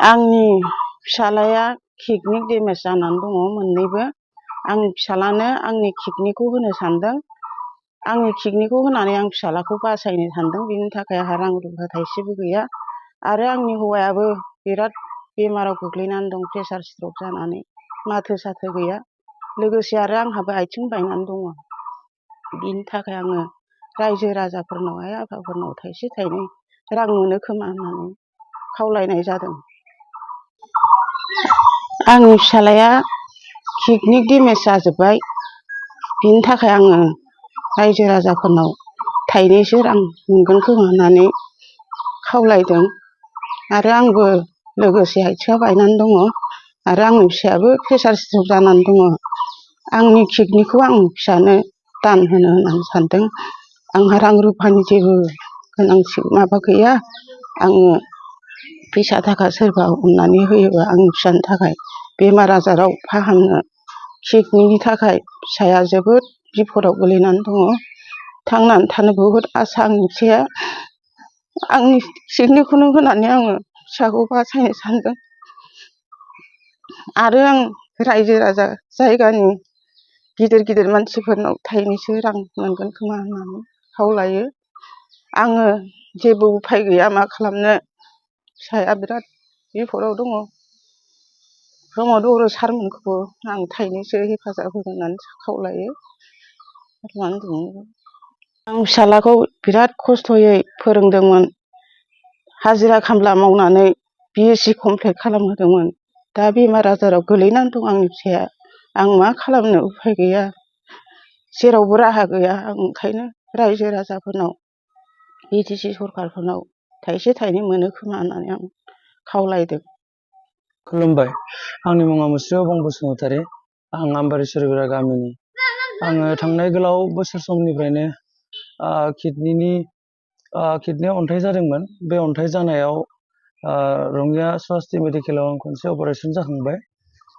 आंनि फिसालाया kidney damage जानानै दङ मोननैबो। आंनि फिसालानो आंनि किडनिखौ होनो सानदों। आंनि किडनिखौ होनानै आं फिसालाखौ बासायनो सानदों। बिनि थाखाय आंहा रां रुफा थाइसेबो गैया आरो आंनि हौवायाबो बिराद बेमाराव गोग्लैनानै दं, प्रेसार स्ट्रक जानानै माथो साथो गैया। लोगोसे आरो आंहाबो आथिं बायनानै दङ। बिनि थाखाय आङो रायजो राजाफोरनाव, आइ आफाफोरनाव थाइसे थाइनै रां मोनो खोमा होननानै खावलायनाय जादों। आंनि फिसालाया किडनि डेमेज जाजोब्बाय। बिनि थाखाय आङो रायजो राजाफोरनाव थाइनैसो रां मोनगोन खोमा होननानै खावलायदों। आरो आंबो लोगोसे आथिङा बायनानै दङ आरो आंनि फिसायाबो प्रेसार स्ट्रक जानानै दङ। आंनि किडनिखौ आं फिसानो दान होनो होननानै सानदों। आंहा रां रुफानि जेबो गोनांथि माबा गैया। आङो फैसा थाखा सोरबा अननानै होयोबा आंनि फिसानि थाखाय बेमार आजाराव फाहामनो, किडनिनि थाखाय फिसाया जोबोद बिपदाव गोलैनानै दङ। थांनानै थानो बहुद आसा आंनि फिसाया। आंनि किडनिखौनो होनानै आङो फिसाखौ बासायनो सानदों। आरो आं रायजो राजा जायगानि गिदिर गिदिर मानसिफोरनाव थाइनैसो रां मोनगोन खोमा होननानै खावलायो। आङो जेबो उफाय गैया, मा खालामनो। फिसाया बिराद बिपदाव दङ। प्रमद बर' सारमोनखौबो आं थाइनैसो हेफाजाब होगोन होननानै खावलायो। आं फिसालाखौ बिराद खस्थ'यै फोरोंदोंमोन। हाजिरा खामला मावनानै B.Sc कमप्लिट खालामहोदोंमोन। दा बेमार आजाराव गोलैनानै दं आंनि फिसाया। आं मा खालामनो, उफाय गैया, जेरावबो राहा गैया। आं ओंखायनो रायजो राजाफोरनाव, B.Sc सरकारफोरनाव थाइसे थाइनै मोनो खोमा होननानै आं खावलायदों। खुलुमबाय। आंनि मुङा B.Sc बसुमतारी। आं आम्बारि सरबेरा गामिनि। आङो थांनाय गोलाव बोसोर समनिफ्रायनो किडनियाव अन्थाइ जादोंमोन। बे अन्थाइ जानायाव रङिया स्वास्थि मेडिकेलाव आं खनसे अपारेसन जाखांबाय।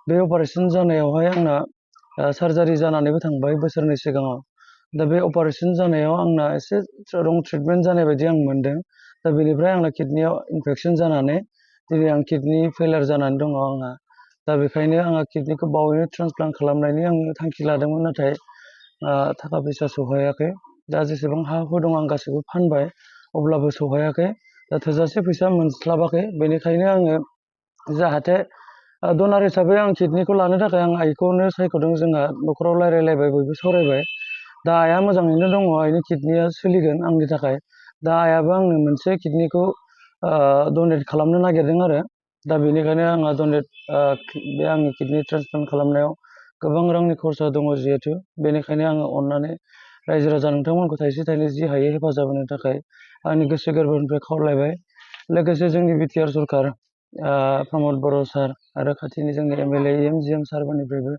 बे अपारेसन जानायावहाय आंना सार्जारि जानानैबो थांबाय बोसोरनै सिगाङाव। दा बे अपारेसन जानायाव आंना एसे रं ट्रिटमेन्ट जानाय बायदि आं मोनदों। दा बेनिफ्राय आंना किडनियाव इनफेक्सन जानानै दिनै आं किडनि फेलार जानानै दङ आंहा। दा बेखायनो आङो किडनिखौ बावैनो ट्रान्सप्लान्ट खालामनायनि आङो थांखि लादोंमोन, नाथाय थाखा फैसा सौहायाखै। दा जेसेबां हा हु दं आं गासैबो फानबाय, अब्लाबो सौहायाखै। दा थोजासे फैसा मोनस्लाबाखै। बेनिखायनो आङो जाहाथे डनार हिसाबै आं किडनिखौ लानो थाखाय आं आइखौनो सायख'दों। जोंहा न'खराव रायलायलायबाय, बयबो सावरायबाय। दा आइआ मोजाङैनो दङ, आइनि किडनिया सोलिगोन आंनि थाखाय। दा आइआबो आंनो मोनसे किडनिखौ डनेट खालामनो नागिरदों आरो। दा बेनिखायनो आंहा बे आंनि किडनि ट्रान्सप्लान्ट खालामनायाव गोबां रांनि खरसा दङ जिहेथु। बेनिखायनो आङो अननानै रायजो राजा नोंथांमोनखौ थाइसे थाइनै जि हायो हेफाजाब होनो थाखाय आंनि गोसो गोरबोनिफ्राय खावलायबाय। लोगोसे जोंनि बिटिआर सरकार प्रमद बर' सार आरो खाथिनि जोंनि MLA MGM सारमोननिफ्रायबो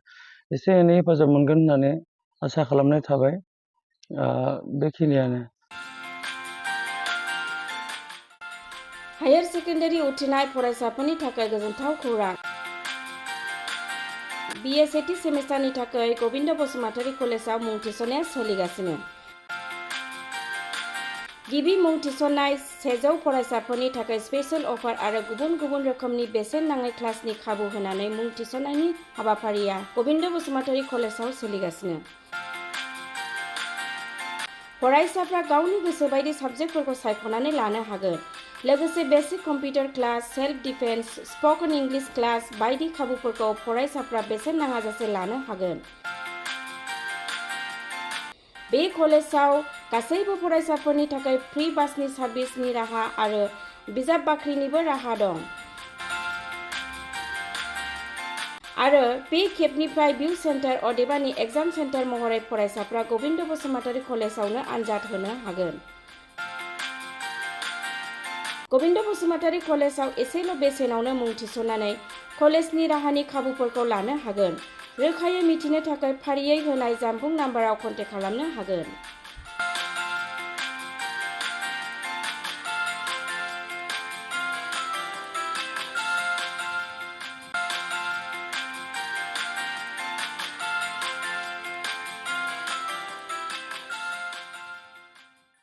एसे एनै हेफाजाब मोनगोन होननानै आसा खालामनाय थाबाय। बेखिनियानो। हायार सेकेन्डारि उथ्रिनाय फरायसाफोरनि थाखाय गोजोनथाव खौरां। BA सेथि सेमिस्टारनि थाखाय गबिन्द बसुमतारी कलेजाव मुं थिसननाया सोलिगासिनो। गिबि मुं थिसननाय 100 फरायसाफोरनि थाखाय स्पेशेल अफार आरो गुबुन गुबुन रोखोमनि बेसेन नाङै क्लासनि खाबु होनानै मुं थिसननायनि हाबाफारिया गबिन्द बसुमतारी कलेजाव सोलिगासिनो। फरायसाफ्रा गावनि गोसो बायदि साबजेक्टफोरखौ सायख'नानै लानो हागोन। लोगोसे basic computer class, self defence, spoken English class बायदि खाबुफोरखौ फरायसाफ्रा बेसेन नाङाजासे लानो हागोन। बे कलेजाव गासैबो फरायसाफोरनि थाखाय फ्रि बासनि सार्भिसनि राहा आरो बिजाब बाख्रिनिबो राहा दं। आरो बे खेबनिफ्राय भिउ सेन्टार अदेबानि एग्जाम सेन्टार महरै फरायसाफ्रा गबिन्द बसुमतारी कलेजावनो आनजाद होनो हागोन। गबिन्द बसुमतारी कलेजाव एसेल' बेसेनावनो मुं थिसननानै कलेजनि राहानि खाबुफोरखौ लानो हागोन। रोखायै मिथिनो थाखाय फारियै होनाय जानबुं नाम्बाराव कन्टेक्ट खालामनो हागोन।